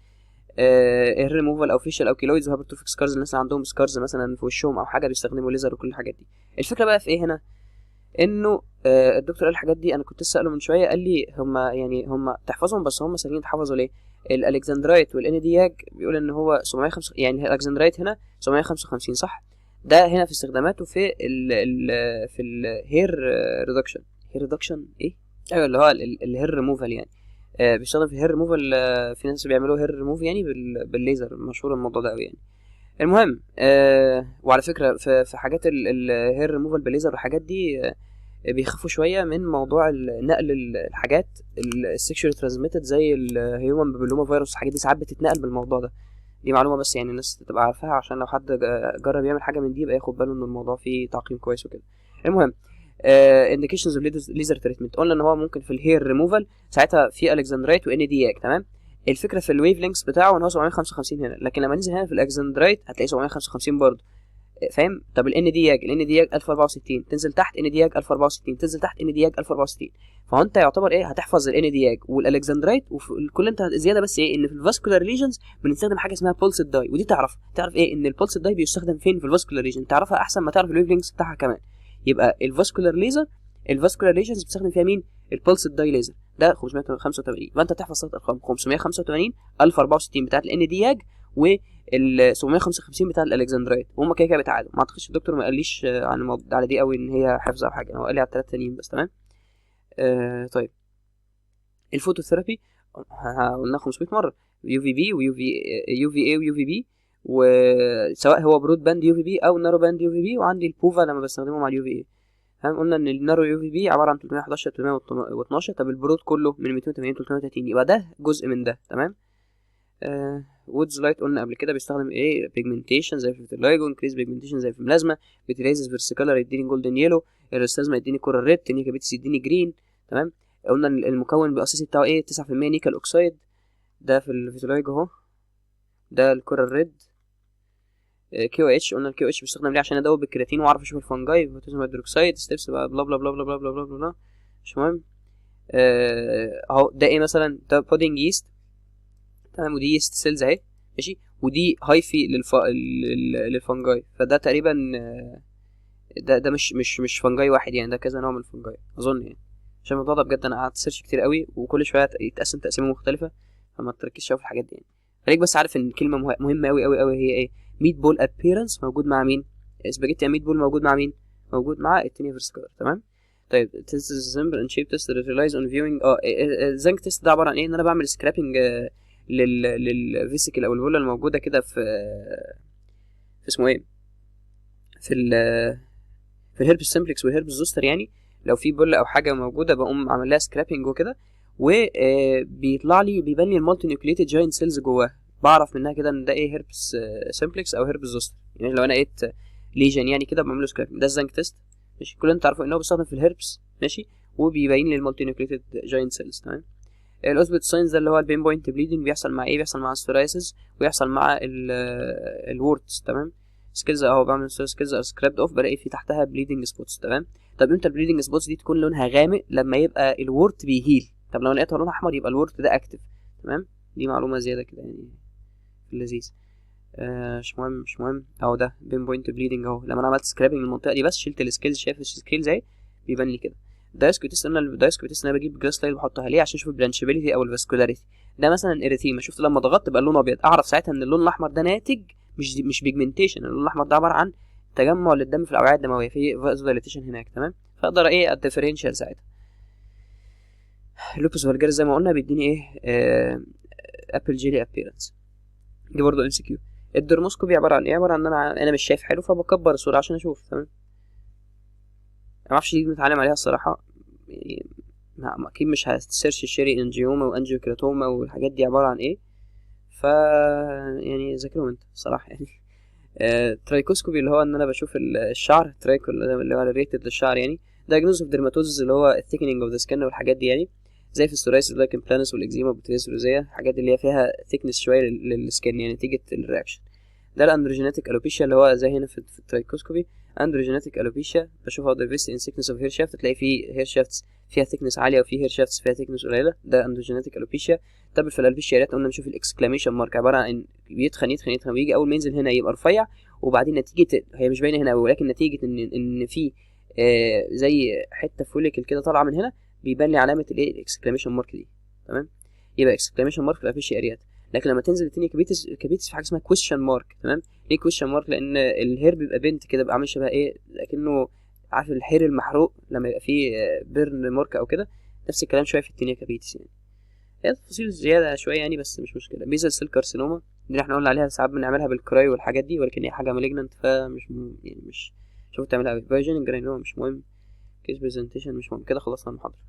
هير ريموفال او facial او keloids و hypertrophic scars، الناس اللي عندهم scars مثلا في وشهم او حاجة بيستخدموا ليزر وكل الحاجات دي. الفكرة بقى في ايه هنا؟ انه الدكتور قال الحاجات دي، انا كنت لسه سأله من شويه، قال لي هما يعني هما تحفظهم بس هما سهلين يتحفظوا. ليه؟ ال alexandrite وال Nd:YAG بيقول ان هو 705، يعني ال alexandrite هنا 755 صح؟ ده هنا في استخداماته في ال hair reduction. hair reduction ايه؟ ايوه اللي هو الهير ريموفال يعني. بيستخدم في الهير ريموفال. في ناس بيعملوا هير ريموف يعني بالليزر، مشهور الموضوع ده قوي يعني. المهم وعلى فكرة في حاجات الهير ريموفال بالليزر والحاجات دي، بيخافوا شوية من موضوع نقل الحاجات ال sexually transmitted زي ال human papilloma virus، الحاجات دي ساعات بتتنقل بالموضوع ده. دي معلومة بس يعني الناس تبقى عارفاها، عشان لو حد جرب يعمل حاجة من دي يبقى ياخد باله ان الموضوع فيه تعقيم كويس وكده. المهم indications of laser treatment، قلنا ان هو ممكن في الهير ريموفال، ساعتها في alexandrite و Nd:YAG، تمام. الفكرة في ال wavelength بتاعه ان هو 755 هنا، لكن لما ننزل هنا في ال alexandrite هتلاقيه 755 برضه، فاهم؟ طب ال Nd:YAG، ال Nd:YAG 1064، تنزل تحت Nd:YAG 1064، تنزل تحت Nd:YAG 1064. فهو انت يعتبر ايه؟ هتحفظ ال Nd:YAG وال alexandrite وكل انت زيادة بس ايه؟ ان في ال vascular lesions بنستخدم حاجة اسمها pulsed dye، ودي تعرف ايه؟ ان ال pulsed dye بيستخدم فين في ال vascular lesion، تعرفها احسن ما تعرف ال wavelength بتاعها كمان. يبقى ال vascular laser، ال vascular lesions بتستخدم فيها مين؟ ال pulsed dye laser، ده 585. فانت تحفظ ثلاث ارقام: 585، 1064 بتاعت ال Nd:YAG، وال 755 بتاع ال alexandrite، وهم كده كده بيتعادلوا. ما اعتقدش الدكتور ما قاليش عن الموضوع على دي قوي ان هي حفظ او حاجه، هو قال لي على الثلاث تانيين بس، تمام. طيب ال phototherapy قلنا 500 مرة UVB و UV UVA و UVB، وسواء هو broad band UVB او narrow band UVB، وعندي ال PUVA لما بستخدمه مع ال UVA، تمام. قلنا ان ال narrow UVB عبارة عن 311 312، طب ال broad كله من 280 330، يبقى ده جزء من ده، تمام. Wood's light قلنا قبل كده بيستخدم ايه؟ pigmentation زي في ال vitiligo، increase pigmentation زي في ال melasma، pityriasis versicolor يديني golden yellow، ال erythrasma يديني coral red، tinea capitis يديني green، تمام. قلنا ان المكون الاساسي بتاعه ايه؟ 9% nickel oxide، ده في ال vitiligo اهو، ده ال coral red. KOH، قلنا ال KOH بيستخدم ليه؟ عشان ادوب الكرياتين واعرف اشوف ال fungi. potassium hydroxide steps بقى blah blah blah blah blah blah blah blah، مش مهم. اهو ده ايه مثلا؟ ده budding yeast، تمام، ودي yeast cells اهي، ماشي، ودي hyphae لل fungi. فده تقريبا ده مش fungi واحد يعني، ده كذا نوع من ال fungi اظن يعني، عشان الموضوع ده بجد انا قعدت search كتير قوي، وكل شوية يتقسم تقسيمه مختلفه، فما تركزش قوي في الحاجات دي يعني. خليك بس عارف ان كلمة مهمة قوي قوي قوي هي ايه؟ meatball appearance موجود مع مين؟ spaghetti meatball موجود مع مين؟ موجود مع ال tinea versicolor، تمام. طيب test simple and cheap test relies on viewing. ال Tzanck test ده عبارة عن ايه؟ ان انا بعمل scraping لل vesicle او ال bulla الموجودة كده في اسمه ايه، في ال herpes simplex وال herpes zoster يعني. لو في bulla او حاجة موجودة بقوم عامل لها scraping وكده، وبيطلع لي بيبان لي ال multinucleated giant cells جواها، بعرف منها كده ان ده ايه؟ herpes simplex او herpes zoster يعني. لو انا لقيت lesion يعني كده بعمل له scraping. ده ال Tzanck test، ماشي. كل انت عارفه ان هو بيستخدم في الهربس، ماشي، وبيبين لي ال multinucleated giant cells، تمام. ال Auspitz signs ده اللي هو ال pinpoint bleeding، بيحصل مع ايه؟ بيحصل مع ال psoriasis ويحصل مع ال warts، تمام. scales اهو، بعمل scales are scraped off، بلاقي في تحتها bleeding spots، تمام. طب امتى ال bleeding spots دي تكون لونها غامق؟ لما يبقى ال wart بي heal. طب لو لقيتها لونها احمر يبقى ال wart ده active، تمام. دي معلومة زيادة كده يعني في اللذيذ. مش مهم مش مهم. اهو ده pinpoint bleeding اهو، لما انا عملت scraping للمنطقة دي بس شلت ال scales، شايف ال scales اهي بيبان لي كده. Damascus test، قلنا ال Damascus test انا بجيب glass slide بحطها ليه؟ عشان اشوف ال blanchability او ال vascularity. ده مثلا erythema، شفت لما ضغطت بقى اللون ابيض، اعرف ساعتها ان اللون الاحمر ده ناتج مش pigmentation، اللون الاحمر ده عبارة عن تجمع للدم في الاوعية الدمويه، في vasodilatation هناك، تمام. فاقدر ايه؟ ال differential ساعتها. lupus vulgaris زي ما قلنا بيديني ايه؟ apple jelly appearance. دي برضه MCQ. ال dermoscopy عبارة عن ايه؟ عبارة عن ان انا مش شايف حلو فبكبر الصورة عشان اشوف، تمام. انا معرفش دي بنتعلم عليها الصراحة يعني، اكيد مش هت search cherry angioma و angiokeratoma والحاجات دي عبارة عن ايه، ف يعني ذاكرهم انت الصراحة يعني. Trichoscopy اللي هو ان انا بشوف الشعر، tricho اللي هو related للشعر يعني. diagnosis of dermatosis اللي هو ال thickening of the skin والحاجات دي يعني، زي في ال psoriasis lichen planus والاكزيما وال pityriasis rosea، الحاجات اللي هي فيها thickness شوية لل skin يعني نتيجة ال reaction. ده ال androgenetic alopecia اللي هو زي هنا في ال trichoscopy. androgenetic alopecia بشوفها diversity in thickness of hair shaft، تلاقي فيه hair shafts فيها thickness عالية وفي hair shafts فيها thickness قليله، ده androgenetic alopecia. طب في ال alopecia areata قلنا بنشوف ال exclamation mark، عبارة عن بيتخن يتخن يتخن ويجي اول ما ينزل هنا يبقى رفيع، وبعدين نتيجة هي مش باينة هنا قوي، ولكن نتيجة ان في زي حتة follicle كده طالعه من هنا بيبان لي علامة الايه؟ ال exclamation mark دي، تمام؟ يبقى exclamation mark في ال alopecia areata. لكن لما تنزل ال tinea capitis في حاجة اسمها question mark، تمام؟ ليه question mark؟ لان ال hair بيبقى bent كده، بيبقى عامل شبه ايه؟ لكنه عارف ال hair المحروق لما يبقى فيه burn mark او كده، نفس الكلام شوية في ال tinea capitis. يعني هي تفاصيل زيادة شوية يعني، بس مش مشكله. basal cell carcinoma دي اللي احنا قلنا عليها ساعات بنعملها بال cryo والحاجات دي، ولكن هي حاجة malignant فمش يعني مش المفروض تعملها قوي. pyogenic granuloma مش مهم. case presentation مش مهم. كده خلصنا المحاضره.